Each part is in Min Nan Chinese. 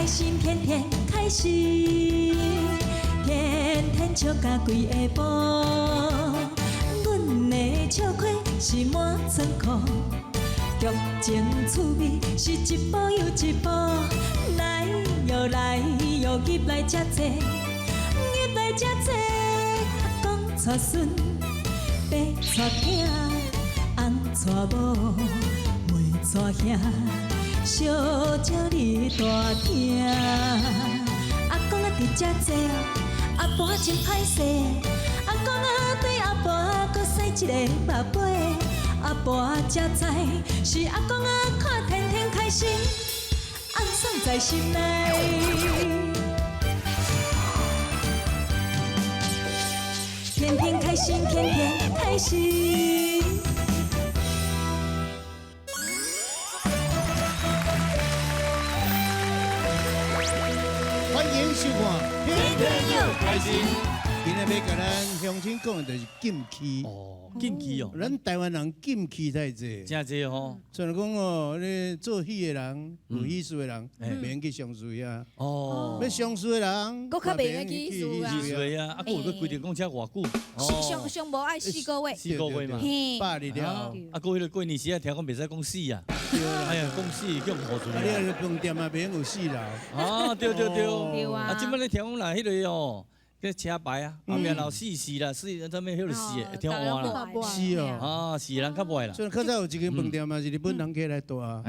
開心，天天開心，天天笑甲規下晡。阮的笑虧是滿倉庫，劇情趣味是一步又一步。來喲來喲，入來遮濟，入來遮濟。阿公娶孫，爸娶囝，翁娶某，妹娶兄。小鸟你大聽，阿公啊佇遮坐，阿婆真歹勢。阿公啊對阿婆閣使一個目尾，阿婆才知是阿公啊看天天開心，暗爽在心內。天天開心，天天開心。歡迎收看《天天又開心》。今日欲共咱鄉親講的就是禁忌。哦，禁忌哦。咱台灣人禁忌太濟。真濟吼。像講哦，你做喜的人，有喜事的人，袂用去喪事啊。哦。欲喪事的人，閣較袂用去喜事啊。喜事啊，啊，閣有閣規定講遮偌久。上上無愛四個月。四個月嘛。百日了。啊，閣彼个過年時啊，聽講袂使講死啊。哎呀，講死叫唬出來。啊，你飯店嘛，袂用有四樓。啊，對對對。對啊。啊，這擺你聽講啦，彼个哦。個車牌啊，後面有四四啦，四啥物彼個四會聽換啦。是哦。啊，是人較袂啦。所以較早有一間飯店嘛，是日本人客來住啊，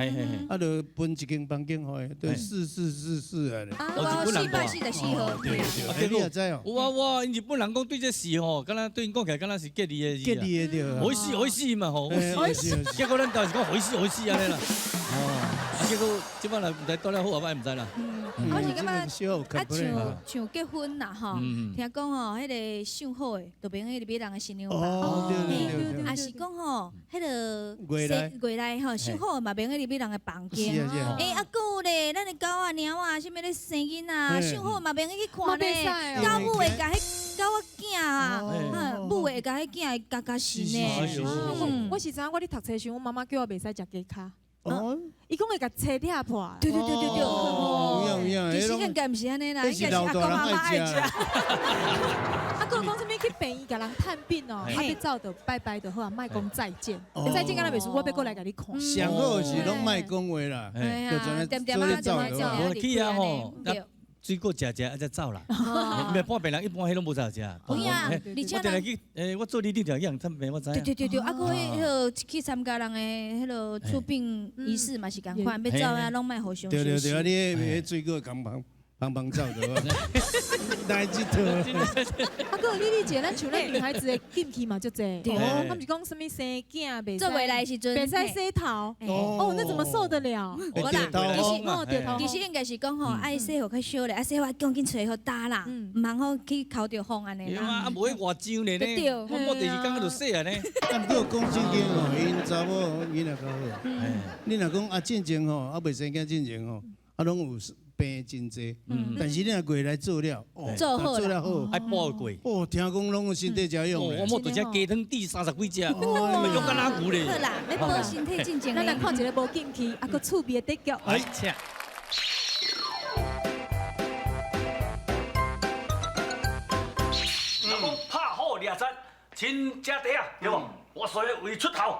啊，就分一間房間予伊，就四四四四啊。哦，四百四十四號。對對對。你也知哦。有啊，我𪜶日本人講對這四吼，敢若對𪜶講起來，敢若是吉利的字。吉利的對。回事回事嘛吼，回事。結果咱台灣是講回事回事按呢啦。哦，啊，結果這擺若毋知倒了好抑歹，毋知啦。我是感覺啊，像像結婚啦吼，聽講吼，彼个相好的，就袂用去入人的新娘房。哦，對對對。啊是講吼，彼个月內月內吼，相好的嘛袂用去入人的房間。是啊是啊。欸，啊，閣有咧，咱的狗仔貓仔，啥物咧生囡仔，相好嘛袂用去看咧。狗母會共彼狗仔囝啊，母會共彼囝會咬咬死呢。我是知影，我咧讀冊時，阮媽媽叫我袂使食雞跤。哦，伊講會共切裂破。對對對對對。有影有影。其實應該毋是按呢啦，應該是阿公阿嬤愛食。啊，閣有講啥物去病院共人探病哦，啊欲走就拜拜就好啊，莫講再見。再見敢若袂輸，我欲閣來共你看。上好是攏莫講話啦，就怎樣做咧走就好。無去啊吼。水果食食啊，才走啦。毋是半病人一般彼攏無啥食。有影，而且我定定去，欸，我做里長定去人探病，我知影。對對對對，啊，閣彼个去參加人的彼个出殯儀式嘛是仝款，欲走啊攏莫互相。對對對，啊，你彼水果共捧捧捧走就好。來這套。啊，閣有麗麗姐，咱像咱女孩子的禁忌嘛足濟。哦，他們是講啥物生囝袂做袂來時陣，袂使洗頭。哦，那怎麼受得了？無啦，其實應該是講吼，愛洗予較少咧，啊洗予趕緊揣予焦啦，毋通好去剾著風按呢啦。啊，無彼外髒咧呢。我第二工就洗啊呢。啊，毋過講正經吼，𪜶查某囡仔較好。你若講啊，進前吼，啊未生囝進前吼，啊攏有病真濟，但是你若過來做了，做好做了好，愛補過。哦，聽講攏有身體誠勇。我某就食雞湯煮三十幾隻，咪勇甲哪牛咧。好啦，欲補身體進前。咱來看一个無禁忌，啊閣趣味的得獎。哎，請。若講拍虎掠賊，親食茶啊，對無？我所以為出頭。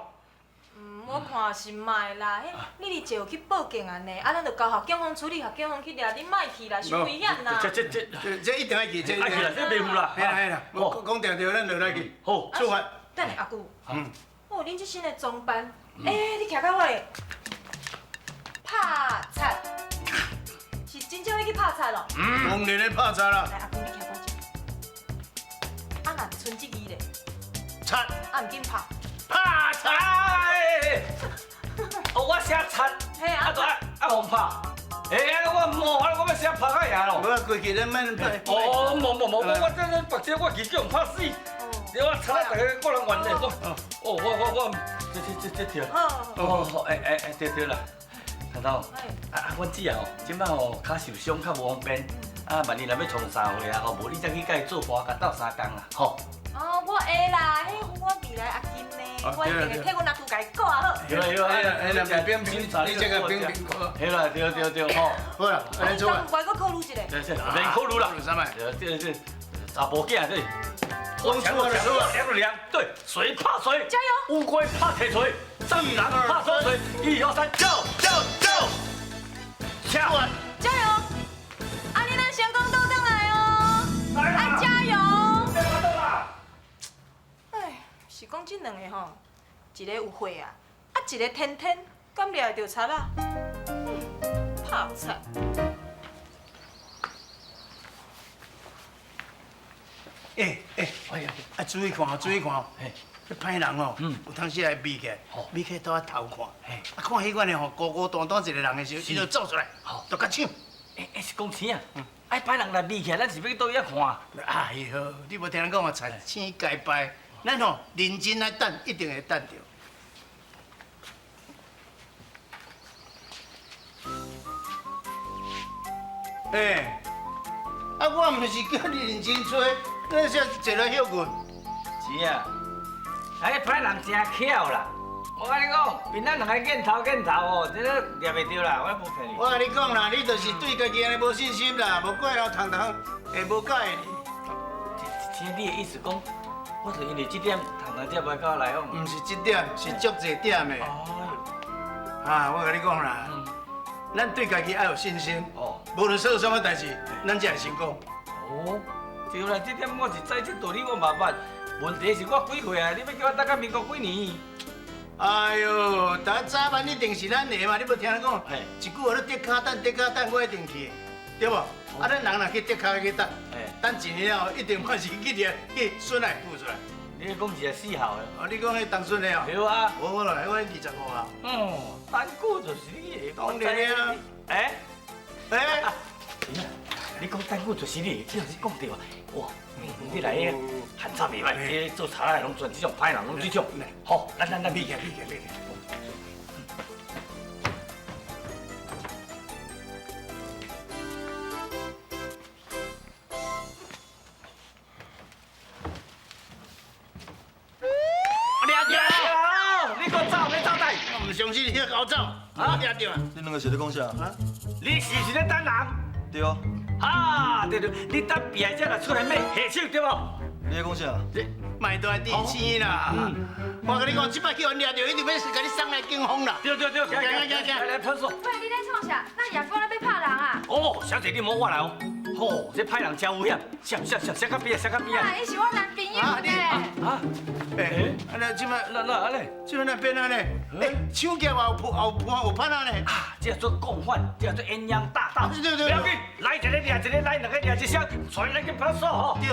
我看是莫啦，彼麗麗姐有去報警啊呢，啊，咱就交予警方處理，予警方去掠，你莫去啦，傷危險啦。這這這這一定愛去，這愛去啦，這袂赴啦。嘿啦嘿啦，我講定著，咱就來去。好，出發。等下阿舅。哦，恁這身的裝扮，欸，你徛到我的拍贼，是真正欲去拍贼咯？當然咧拍贼啦。來，阿舅你徛我這。啊，若賰這字咧？贼。啊，毋緊拍。拍贼！哦，我寫賊，啊，就愛愛予拍。欸，我無，我欲寫拍較贏咯。無啊，過去咱莫拍。哦，無無無，我這這白痴，我去叫人拍死。對我賊啊，逐个個人怨咧。我，哦，我我我，這這這這對。哦，欸欸欸，對對啦。頭頭，啊啊，阮姊啊吼，這擺吼跤受傷較無方便，啊，萬一若欲創啥貨啊吼，無你才去共伊做伴，共鬥相共啦，吼。哦，我會啦，彼有我未來阿金呢。我一定會替阮阿舅共伊顧好。對啦對啦，哎，那邊邊，你這個邊邊考。對啦對對對，吼。好啦，按呢做啊。我閣考慮一下。對對，免考慮啦。啥物？對對，查甫囝這。我強我強，兩兩對，誰怕誰？加油！烏龜怕鐵錘，蟑螂怕水錘。一二三，走走走！加油！加油！阿你咱成功倒轉來哦！愛加油！哎，是講這兩个吼，一個有血啊，啊一個天天，敢掠會著賊啊？拍贼！欸欸，哎呀，啊注意看哦，注意看哦，彼歹人哦，有當時來避起來，避起來倒仔偷看，啊看彼款的吼，孤孤單單一個人的時候，伊就走出來，就共搶。欸欸，是講錢啊？啊，歹人來避起來，咱是欲去佗位遐看？哎喲，你無聽人講啊，賊星該拜，咱吼認真來等，一定會等著。欸，啊我毋是叫你認真揣。你說坐來歇睏？是啊，哎，歹人真巧啦！我共你講，憑咱兩個見頭見頭哦，這個掠袂著啦，我無騙你。我共你講啦，你就是對家己按呢無信心啦，無怪哦，通通會無佮意你。這你的意思講，我就因為這點，通通才袂佮我來往。毋是這點，是足濟點的。啊，我共你講啦，咱對家己愛有信心。哦。無論做啥物代誌，咱才會成功。哦。對啦，這點我是知，這道理我嘛捌。問題是我幾歲啊？你欲叫我等到民國幾年？哎喲，但早晚一定是咱的嘛，你無聽人講？一句話咧，竹跤等，竹跤等，我一定去，對無？啊，咱人若去竹跤去等，等一年了後，一定嘛是去掠去孙仔孵出來。你講24號的？哦，你講彼重孙的哦？對啊。無啦，我25號。哦，等久就是你的。當然啊。欸？欸？你講等久就是你，你若是講對啊！哇，你來漢草袂歹，這做賊仔的攏專這種歹人攏這種。好，咱避開避開避開。掠著！你閣走，欲走佗？我毋相信你閣𠢕走，啊！掠著啊！你兩個是咧講啥？啊？你是毋是咧等人？對啊。啊，對對，你等病者若出來欲下手對無？你咧講啥？你莫蹛咧甜生啦！我共你講，這擺叫人掠著，一定欲共你送來警方啦。對對對，行行行行，來來潘叔。喂，你咧創啥？咱夜光咧欲拍人啊？哦，小姐你莫我來哦。吼，這歹人真危險，閃閃閃，閃較邊啊，閃較邊啊。伊是我男朋友呢。啊？欸，啊那這擺那按呢？這擺哪變按呢？欸，搶劫也有破，有判有判按呢？啊，這做共犯，這做鴛鴦大盜。對對對。不要緊，來一个掠一个，來兩个掠一箱，揣來去派出所吼。對，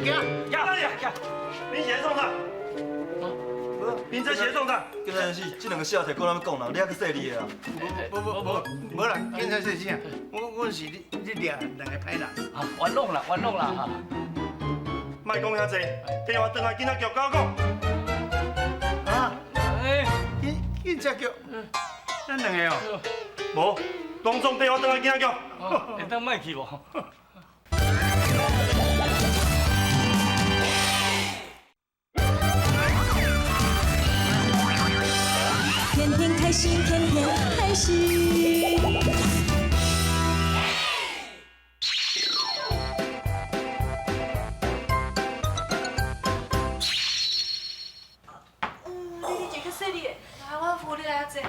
行，行行。你是咧创啥？你這是咧創啥？警察先生，這兩個死仔摕過來講人，你還閣細膩的啊？無無無無啦，警察先生，我是咧掠兩个歹人。啊，冤枉啦，冤枉啦哈！莫講遐濟，電話轉來警察局共我講。啊？欸，警察局，咱兩个哦。無，攏總電話轉來警察局。會當莫去無？天天開心，天天開心。你这较细膩的，來我扶你來坐。好，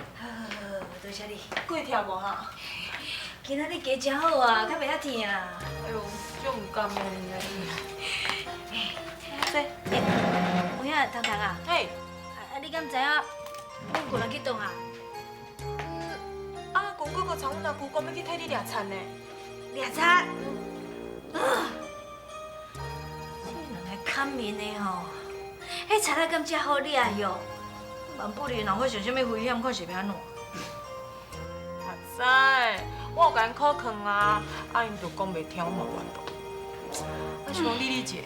多謝你。過忝無哈？今仔日加誠好啊，較袂遐疼。哎喲，足毋甘的呢。來坐。有影，彤彤啊。嘿。啊，你敢知影？阮舅人去佗啊？啊，舅哥阁参阮阿舅讲欲去替你掠贼呢。掠贼？啊！这两个砍面的吼，彼贼仔敢遮好掠哟？万不离若发生啥物危险，看是欲按怎？阿知，我有共𪜶考劝啊，啊𪜶就讲袂听，我嘛无法度。我是讲丽丽姐，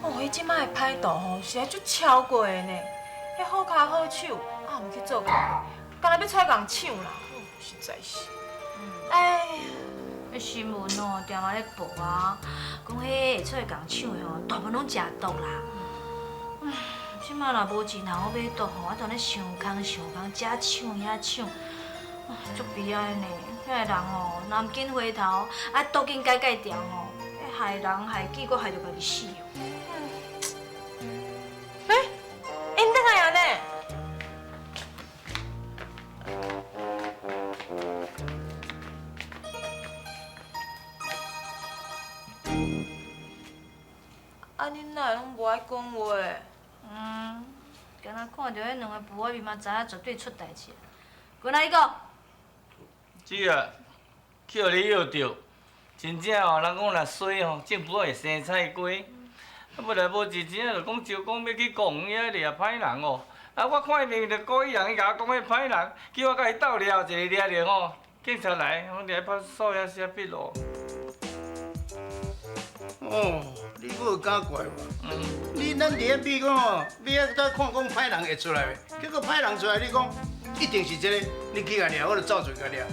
哦，彼这摆的歹徒吼，实在足超过的呢。彼好跤好手，啊，毋去做工课，干焦欲出来共抢啦，实在是。哎，彼新闻哦，定嘛咧报啊，讲彼会出来共抢的吼，大部分拢食毒啦。这马若无钱通好买毒吼，我当咧想空想空，遮抢遐抢，啊，足悲哀呢。遐个人吼，若毋紧回头，啊，毒紧改改掉吼，害人害己，阁害著家己死哦。欸，𪜶转来啊呢？啊，恁哪会拢无爱讲话？嗯，敢若看著彼两个布仔面嘛，知影绝对出代志。滚来，你讲。姐啊，去予你约著，真正哦，人讲若衰吼，政府会生菜瓜。啊，无来无一，真正就讲招讲欲去公园遐掠歹人哦。啊，我看伊明明就故意人，伊共我讲彼歹人，叫我共伊斗掠一个掠著吼，警察来，拢伫派出所遐写笔录。哦，你阁有敢怪我？你咱伫遐比讲吼，你遐在看讲歹人会出来袂？结果歹人出来，你讲一定是这个，你去共掠，我就走出去共掠。啊，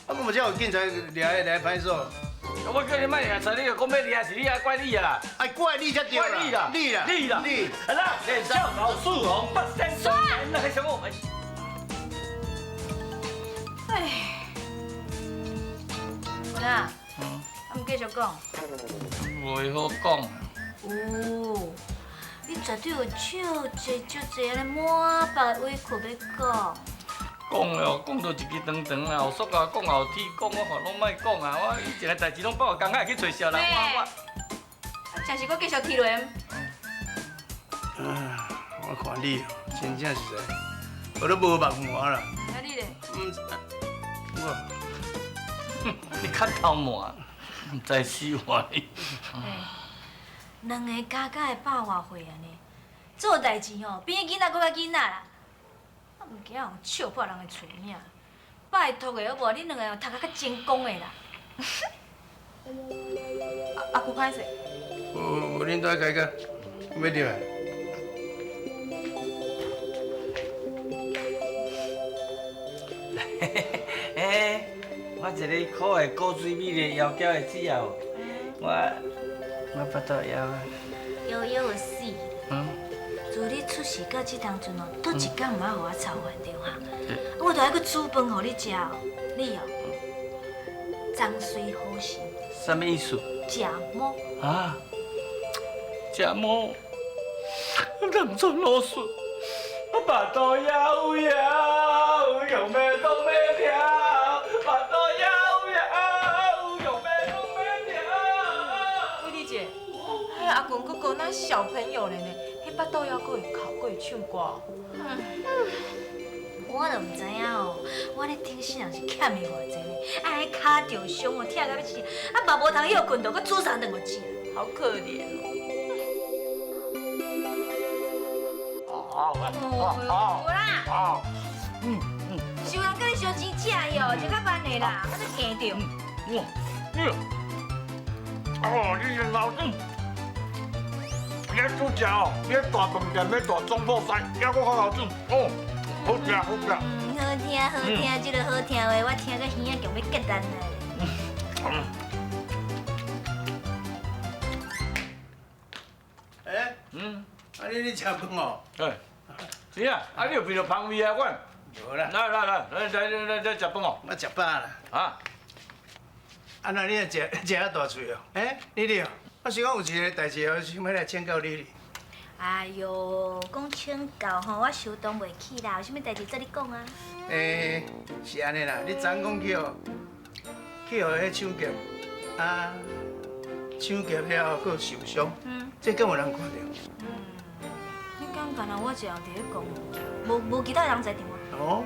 我嘛才有警察掠来派出所。我叫你莫掠出，你就讲欲掠是你啊，怪你啊！哎，怪你才对啦！怪你啦！你啦！你啦！你！啊啦！笑老树红八仙双，那个什么？哎，文啊，啊毋继续讲。袂好讲。有，你绝对有足济足济按呢满腹的委屈欲讲。讲了，讲到一支长长啊，后续啊讲后天讲，我看拢莫讲啊。我以前的代志拢放予工仔去揣小人，我。啊，真是阁继续提落。啊，我看你真正是在，我都无目看啦。啊，你咧？毋知，我，你较偷懒，毋知死活你。两个加加会百外岁按呢，做代志吼，比囡仔阁较囡仔啦。我毋惊予笑破人的喙影。拜托的好无？恁两个读甲较精工的啦。阿舅歹势。无无，恁都爱开讲，欲入来。欸，我一个可爱古水美丽窈窕的姊仔，我腹肚枵啊。枵枵就死。嗯。自你出世到这当阵哦，倒一工毋捌予我操烦著哈。我著爱阁煮饭予你食哦，你哦，脏水好食。啥物意思？食魔。啊？食魔？南村老师，我腹肚枵枵，用欲挡欲牢，腹肚枵枵，用欲挡欲牢。伟丽姐，哎，阿群哥哥那小朋友咧呢？彼腹肚枵，阁会哭，阁会唱歌。我就毋知影哦，我咧顶世人是欠伊偌济呢？啊，彼跤著伤哦，疼甲欲死，啊嘛无通歇睏著，阁煮三顿予食，好可怜哦。哦，有啦。是有人佮你相钱食伊哦，食较慢的啦，我都惊著。哇，哦，你是老子。你煮食哦，你大饭店咧大总铺西，抑阁较好煮哦，好食好食。好听好听，这个好听话，我听到耳仔强欲结单咧。欸，啊你咧食饭哦？对，是啊，啊你有闻著芳味啊？我。无啦。来来来来来来来食饭哦。我食饱啦。啊？啊那你也食食遐大喙哦？欸，你哩哦？我是讲有一个代志哦，想欲来请教你哩。哎哟，讲请教吼，我相当袂起啦，有啥物代志做你讲啊？欸，是按呢啦，你昨昏讲去予去予彼抢劫，啊，抢劫了后阁受伤，这敢有人看著？你敢干焦我一个人伫咧讲，无其他人在场啊？哦。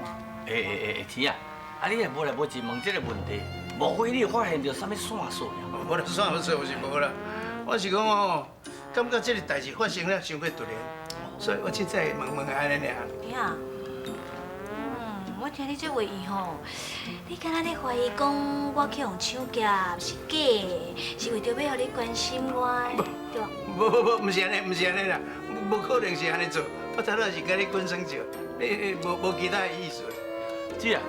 欸，天啊，啊你也无来无去问这个问题，莫非你有发现著啥物线索呀？无啦，线索是无啦。我是讲吼，感觉这个代志发生了伤过突然，所以我凊彩问问按呢尔。呀，我听你这话意吼，你敢若咧怀疑讲我去予抢劫是假的，是为著欲予你关心我的，对无？无无无，毋是按呢，毋是按呢啦，无可能是按呢做。我头拄是共你滚耍笑，你无其他的意思。姐啊，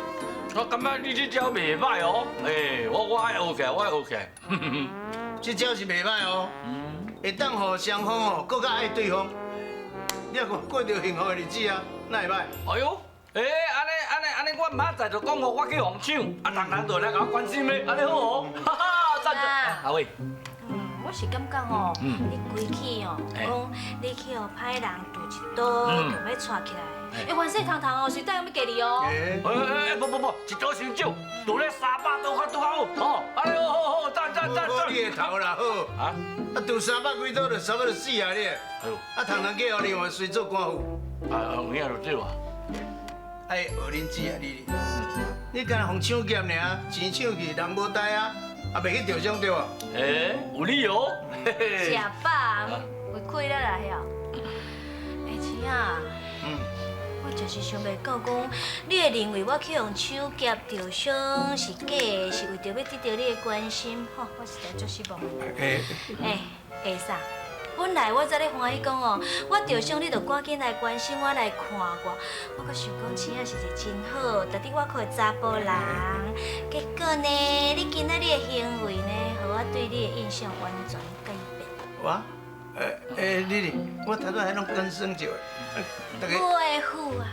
我感觉你这招袂䆀哦，欸，我爱学起来，我爱学起来。这招是袂䆀哦，会当予双方哦阁较爱对方。你你若讲过著幸福的日子啊，哪会歹？哎呦，欸，按呢按呢按呢，我明仔载就讲哦，我去予抢，啊，人人就来共我关心的，按呢好哦，哈哈，赞赞。阿伟，我是感觉吼，你规气哦，讲你去予歹人揬一刀，就欲掣起来。欸，冤死堂堂哦，是带啥物计你哦？欸欸，不不不，一刀伤少，揬咧300刀较拄好，吼，按呢好好好，赞赞赞赞。你的头啦，好。啊？啊，揬300几刀就差不多死啊你。哎呦，啊，堂堂计予你嘛，随做官妇。啊，有影就对啊。爱学恁姊啊，你，你干焦予抢劫尔，钱抢去，人无代啊，也袂去受伤对无？欸，有理由。食饱，有气了啦晓。欸，姊啊。我就是想袂到讲，你会认为我去予抢劫受伤是假的，是为著欲得到你的关心，吼，我实在足失望。欸，会啥？本来我才咧欢喜讲哦，我受伤你就赶紧来关心我，来看我。我阁想讲，姊仔是一个真好、值得我靠的查埔人。结果呢，你今仔日的行为呢，予我对你的印象完全改变。我？欸，丽丽，我头拄仔彼拢跟生笑的。袂赴啊！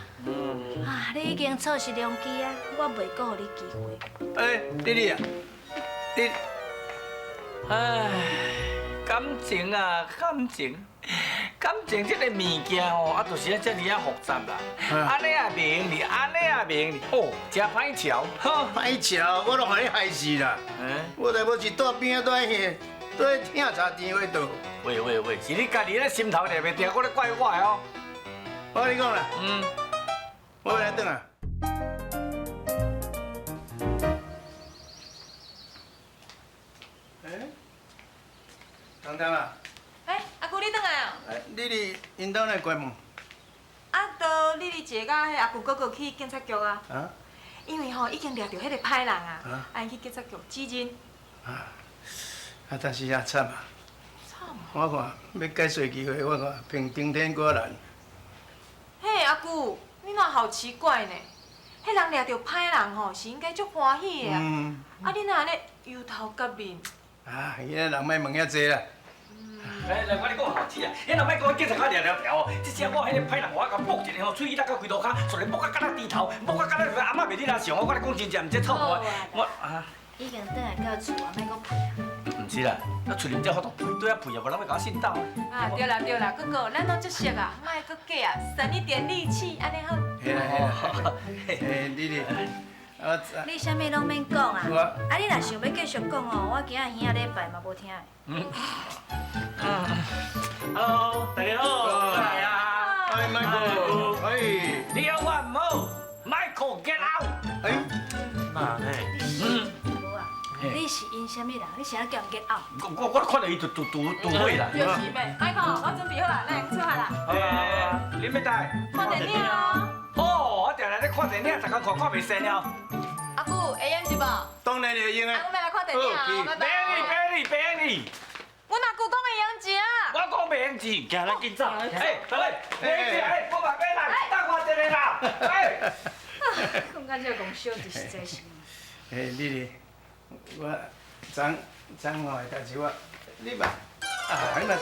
啊，你已经错失良机啊，我袂阁予你机会。欸，丽丽啊，你，唉，感情啊，感情，感情这个物件吼，啊，就是啊，遮尔啊复杂啦。按呢也袂用哩，按呢也袂用哩，哦，真歹乔。歹乔，我拢予你害死啦。我才无是住边仔，住遐，住听茶电话倒。喂喂喂，是你家己咧心头掠袂定，阁咧怪我的哦。我跟你讲啦，我欲来转啊。欸，糖糖啊。欸，阿舅你转来哦。欸，丽丽𪜶兜哪会关门？啊，都丽丽姐佮彼阿舅哥哥去警察局啊。啊？因为吼已经掠著彼个歹人啊，啊，𪜶去警察局指认。啊，啊，但是也惨啊。惨。我看欲解释机会，我看比登天阁难。嘿，阿舅，你若好奇怪呢？彼人掠著歹人吼，是应该足欢喜的啊！啊，你若按呢油头革面？啊，彼个人莫问遐济啦。来来，我跟你讲吼，姊啊，彼人莫讲警察较掠条条哦，这次我彼个歹人，我共扑一个吼，喙齿落到规路跤，煞咧扑到敢若猪头，扑到敢若阿嬷袂你若上，我跟你讲真正，毋这臭话，我啊。已经转来到厝啊，莫阁陪啊。毋是啦，啊厝里才法度陪，对啊陪啊，无人欲共我信斗。啊，对啦对啦，哥哥，咱拢足熟啊，莫阁假啊，省一点力气，按呢好。嘿啦嘿啦，嘿，丽丽，我。你啥物拢免讲啊，啊你若想欲继续讲哦，我今仔耳仔礼拜嘛无听的。嗯。Hello，大家好。来啊。哎，Michael，哎，你好我毋好，Michael get out。哎，妈嘿。嗯。你是𪜶啥物人？你是按怎叫𪜶 get out？我看著伊就拄拄拄火啦。就是咩，Michael，我准备好啦，咱出发啦。好啊，你欲带？看电影哦。哦，我定定咧看电影，逐工看看袂生了。阿舅会用是无？当然会用啊。啊，阮欲来看电影啊，拜拜。别你别你别你。阮阿舅讲会用钱啊。我讲袂用钱，行咱紧走。哎，来，袂用钱，哎，我嘛买啦，等我一下啦。哎。讲到这个戆小子实在是。哎，丽丽。我昨昨昏的代志我，你嘛，啊，你嘛，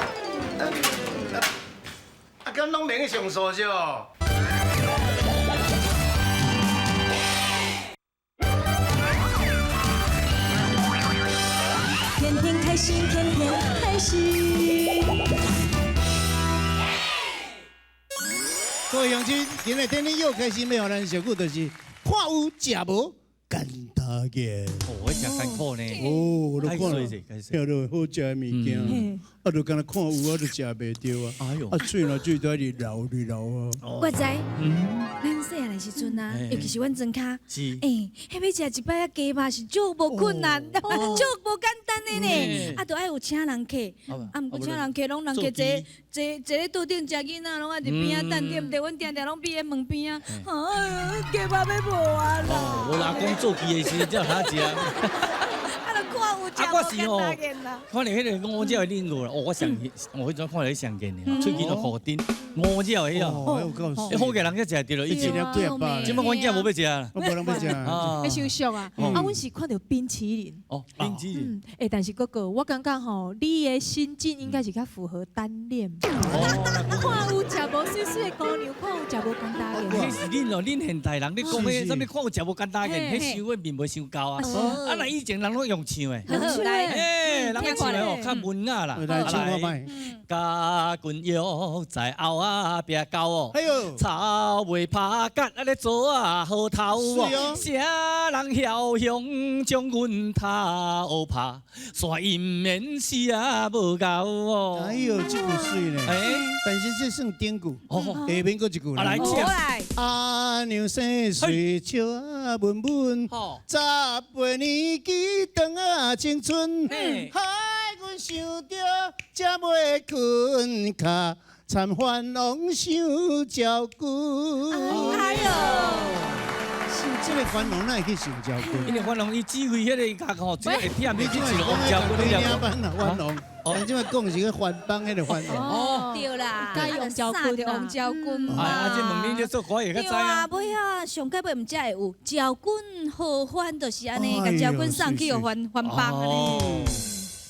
啊，敢拢免去上诉少？天天开心，天天开心。各位乡亲，今日天天又开心，欲予咱小久就是看有食无。简单嘅，哦，彼真艰苦呢。哦，我都看了，听到好食的物件，啊，就敢若看有，啊，就食袂著啊。哎呦，啊，喙若水都伫流伫流啊。我知，咱细汉的时阵啊，尤其是阮庄跤，是，欸，彼欲食一摆仔鸡肉是足无困难，足无简单的呢。啊，著爱有请人客，啊，毋过请人客拢人客坐坐坐咧桌顶食囡仔，拢爱伫边仔等，对毋对？阮定定拢覕咧门边仔，啊，鸡肉欲无啊啦。我阿公做鸡的时阵才有通食。啊，著看有啊，我是吼，看到彼个五鸟的领悟啦，哦，我上我彼阵看到上见的，喙齿都箍钉，五鸟的哦，好个人才食著了，以前几啊百，这摆阮囝无欲食啦，无人欲食，彼伤俗啊！啊，阮是看著冰淇淋，哦，冰淇淋，欸，但是哥哥，我感觉吼，你的心境应该是较符合单恋。看有食无媠媠的姑娘，看有食无简单的。彼是恁哦，恁现代人，你讲彼啥物看有食无简单的，彼想法面袂伤高啊。啊，若以前人拢用唱的，欸，人唱的哦，较文雅啦。来唱看觅。甲军约在后仔壁沟哦，草袂拍甲啊咧做啊好头哦，啥人梟雄将阮头拍，煞阴面死啊无够哦。哎呦，这句媠呢，但是这算典故，下面阁一句。来，阿娘生水笑啊文文，18年纪长啊青春，害阮想著才袂困，卡参番王想招军。哎呦！这个番王哪会去想招军？因为番王伊指挥彼个家吼，只会忝你去一个王昭君你了。番王，咱这摆讲是个番邦彼个番王。哦，对啦，该王昭君，王昭君嘛。啊，这问你这做歌会较知啊。对啊，尾啊，上届尾毋才会有昭君何欢，就是按呢，共昭君送去予番番邦按呢。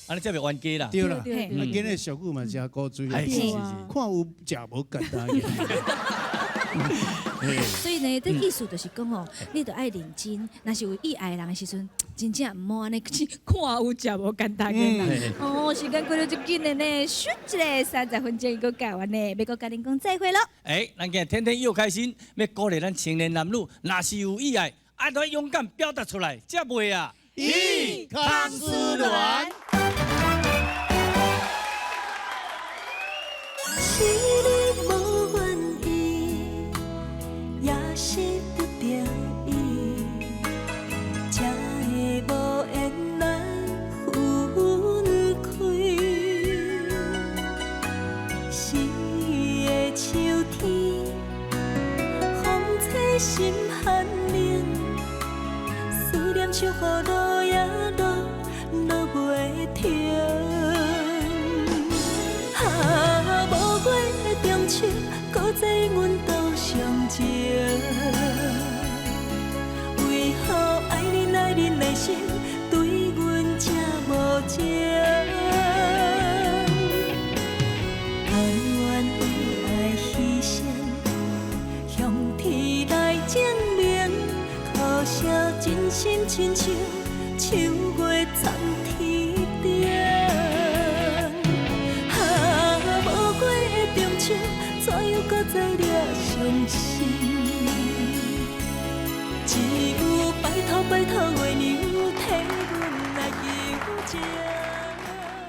按呢才袂冤家啦。对啦，啊，今日俗语嘛真古锥，看有食无简单。所以呢，这意思就是讲哦，你著爱认真，若是有意爱人的时阵，真正毋好按呢去看有食无简单的啦。哦，时间过了足紧的呢，咻一下30分钟伊阁到完呢，欲阁共恁讲再会咯。欸，咱今日天天又开心，欲鼓励咱青年男女，若是有意爱，爱著勇敢表达出来，才袂啊。伊康斯软。是你无愿意，也是不得已，才会无缘来分开。四个秋天，风吹心寒冷，思念像雨落呀落，落袂停。啊，无月的中秋，搁再阮多伤情。为何爱恁爱恁的心，对阮这无情？甘愿为爱牺牲，向天来证明，可惜真心亲像秋月藏天顶。啊，无月的中秋，怎样搁再惹伤心？只有拜托拜托月娘，替阮来求情。